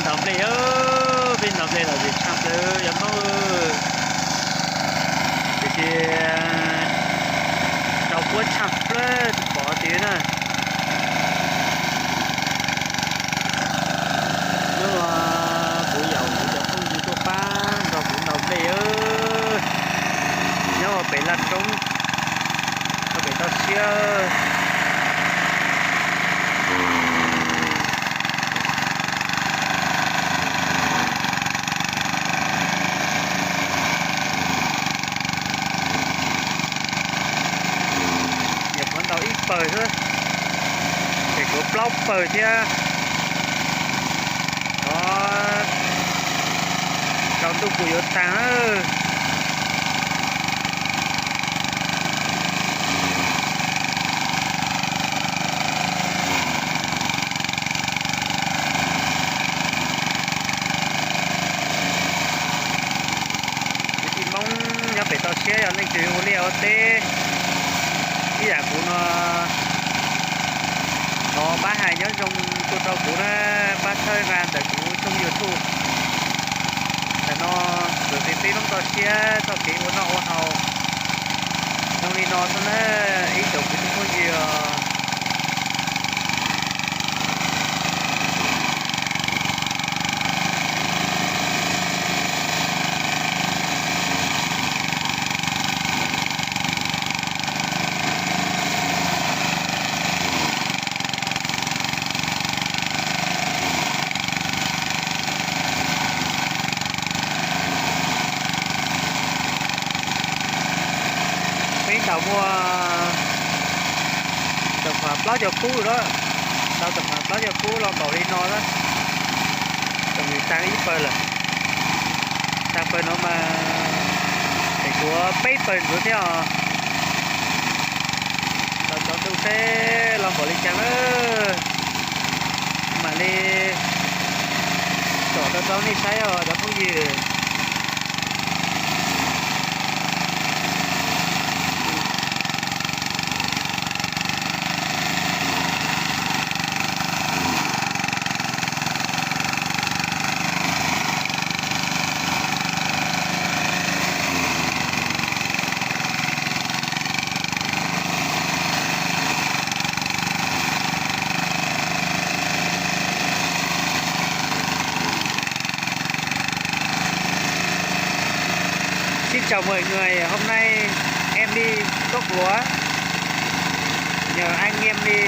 Ntaus nplej, peb ntaus nplej los tsis tshaaj plawg yog Hmoob, tiam sis rau puab tshaaj plawg tsis pom tiag na. Hnub no kuv yaum kuv cov phooj ywg tuaj pab nrog kuv ntaus nplej, nyob ua pem laj roob, ua pem toj siab. Nyuam qhuav ntaus ib pawg xwb, ces tshuav plaub pawg thiab. Os, tsaus ntuj kuj yuav taag lawm. Kwv tij Hmoob nyob pem toj siab yog leej twg ua liaj ua teb ib yam kuv no, thov pab hais nyob zoo tuaj rau kuv na, pab txhawb nqa ntawm kuv tshooj YouTube. Tam no tsuas peb Hmoob toj siab txoj kev ua noj ua haus zoo li no xwb na, ib tsoom kwv tij phooj ywg. Peb ntaus muaj tau pam plaub caug kub lawm, tau tau pam plaub caug kub los npaum li no lawm, tau nws taag ib pawg lawm. Taag pawg no mas tseem tshuav peb pawg ntxiv thiab os. Los tsaus ntuj seb los npaum li cas lawm, mam li tsom rau rau nej saib os cov phooj ywg. Xin chào mọi người, hôm nay em đi cốc lúa nhờ anh em đi.